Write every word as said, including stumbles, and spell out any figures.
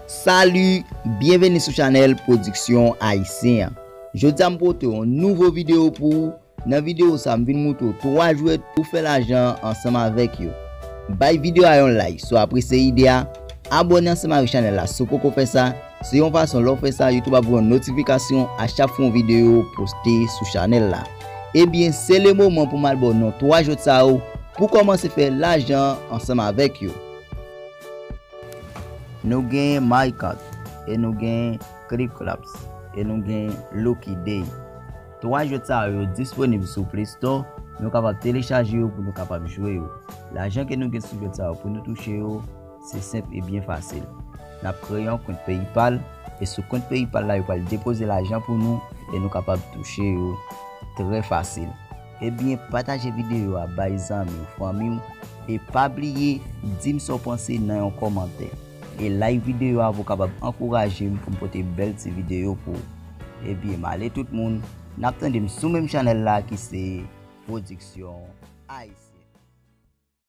Salut, byenveni sou chanèl Pwodiksyon Ayisyen an. Jodi a m pote yon nouvo videyo pou ou. Nan videyo sa a, m vin montre w twa jwèt pou fè lajan ansanm avèk yo. Bay videyo a yon like si w apresye ide a. Abòne ansanm avèk chanèl la si w poko fè sa. Se yon fason lè w fè sa, YouTube ap voye yon notifikasyon a chak fwa yon videyo poste sou chanèl la. Ebyen, se le moman pou m al ba w non twa jwèt sa yo pou kòmanse fè lajan ansanm avèk yo. Nou gen MyCoin e nou gen Clip Claps e nou gen Lucky Day. Twa jwèt sa yo disponib sou Play Store. Nou kapab telechaje yo pou nou kapab jwe yo. Lajan ke nou gen sou jwèt sa yo pou nou touche yo, se senp e byen fasil. N ap kreye yon kont PayPal e sou kont PayPal la, yo pral depoze lajan pou nou e nou kapab touche yo trè fasil. Ebyen, pataje videyo a bay zanmi w, fanmi w, e pa bliye di m sa w panse nan yon kòmantè. E like videyo a pou w kapab ankouraje m pou m pote bèl ti videyo pou ou. Ebyen, m ale tout moun, n ap tande m sou menm chanèl la ki se Pwodiksyon Ayisyen.